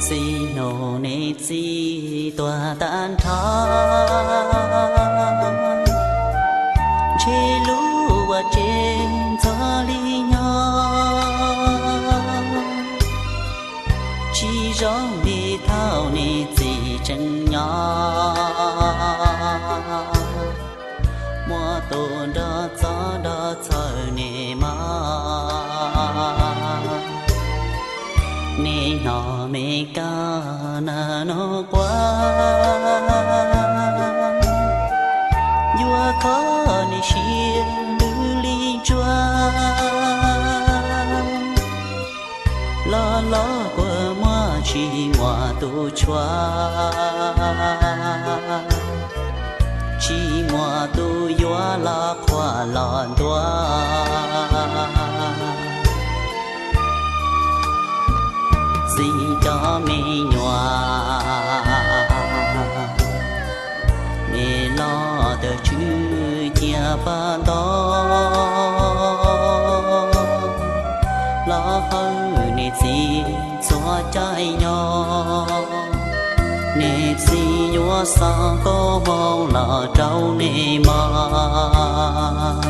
Txij hnub niam txiv tuag tag nrho, ntshe lub vaj tsev ntxhov li nyob. Tsis zoo li thaum niam txiv tseem nyob, muaj tus nrog txov nrog txhawj niam mog. Niam hnov me kab nag nuj quab, yuav kho niam siab lwj li ntsuag. Los los kua muag tsis muaj tus tshua, tsis muaj tus yuav los qhuas los ntuas. Txij cov me nyuam niam los tawm tswv cia paj nto, los hawm niam txiv txhua caij nyoog. Niam txiv yuav xa koob hmoov los rau niam mog.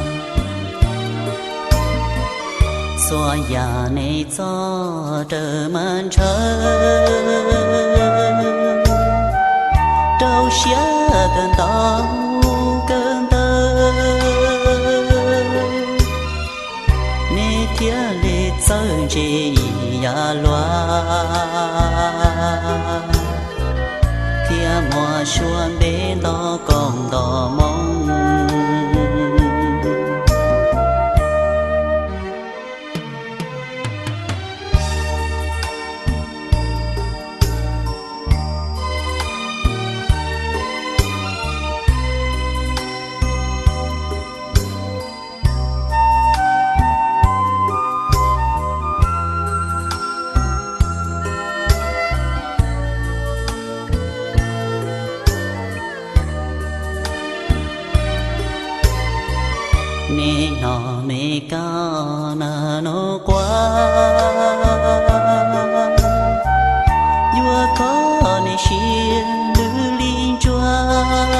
Txhua yam niam txoj raws mas ntshaw, rau siab kawg ntau kawg ntawd. Niam thiaj li txawj ntse ib yam luag, thiaj muaj suab ntev nto koom nto hmoov. Niam hnov me kab nag nuj quab, yuav kho niam siab lwj li ntsuag.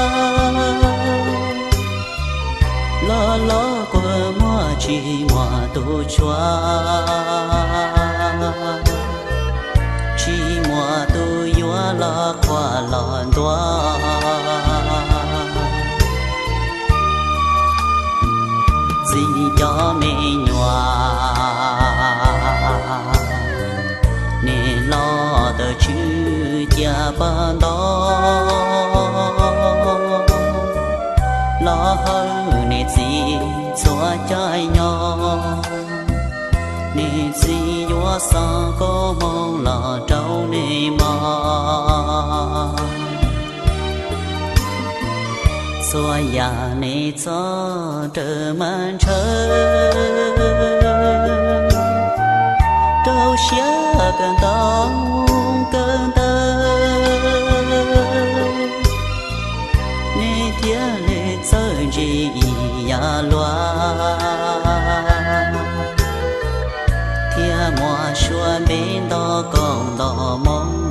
Los los kua muag tsis muaj tus tshua, tsis muaj tus yuav los qhuas los ntuas. Txij cov me nyuam niam los tawm tswv cia paj nto, los hawm niam txiv txhua caij nyoog. Niam txiv yuav xa koob hmoov los rau niam mog. Txhua yam niam txoj raws mas ntshaw, rau siab kawg ntau kawg ntawd. Niam thiaj li txawj ntse ib yam luag, thiaj muaj suab ntev nto koom nto hmoov.